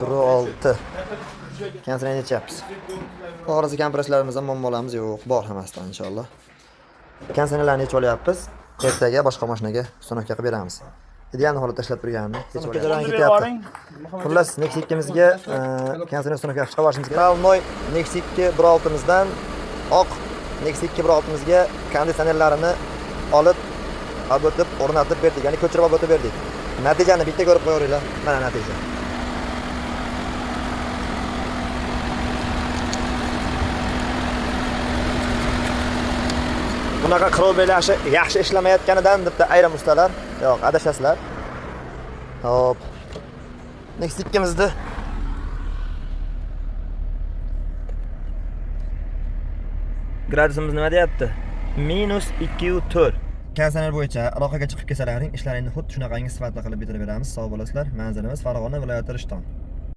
1.6 konditsioner yechyapmiz. Xorazm kompressorlarimizda muammolarimiz yo'q, bor hammasidan inshaalloh. Konditsionerlarni yechib olyapmiz. Ertaga boshqa mashinaga установка qilib beramiz. Ideal holatda ishlab turganini yechib olyapmiz. Ketyapti. Xullas, Nexia 2mizga konditsioner установка qilib chiqib olishimiz kerak. Равной Nexia 2 1.6mizdan oq Nexia 2 1.6mizga konditsionerlarini olib olib o'tib o'rnatib berdik, ya'ni ko'chirib olib o'tib berdik. Natijani bitta ko'rib qo'yaveringlar. Mana natija. Bunaqa qirov yaxshi yaxshi ishlamayotganidan debdi ayrim ustalar. Yo'q, adashasizlar. Hop. Next ikkimizni gradusimiz nima deyapti? -2.4. Konditsioner bo'yicha aloqaga chiqib kelsalaring, ishlaringni xuddi shunaqangi sifatli qilib bitirib beramiz. Sog' bo'lasizlar. Manzilimiz Farg'ona viloyati, Rishton.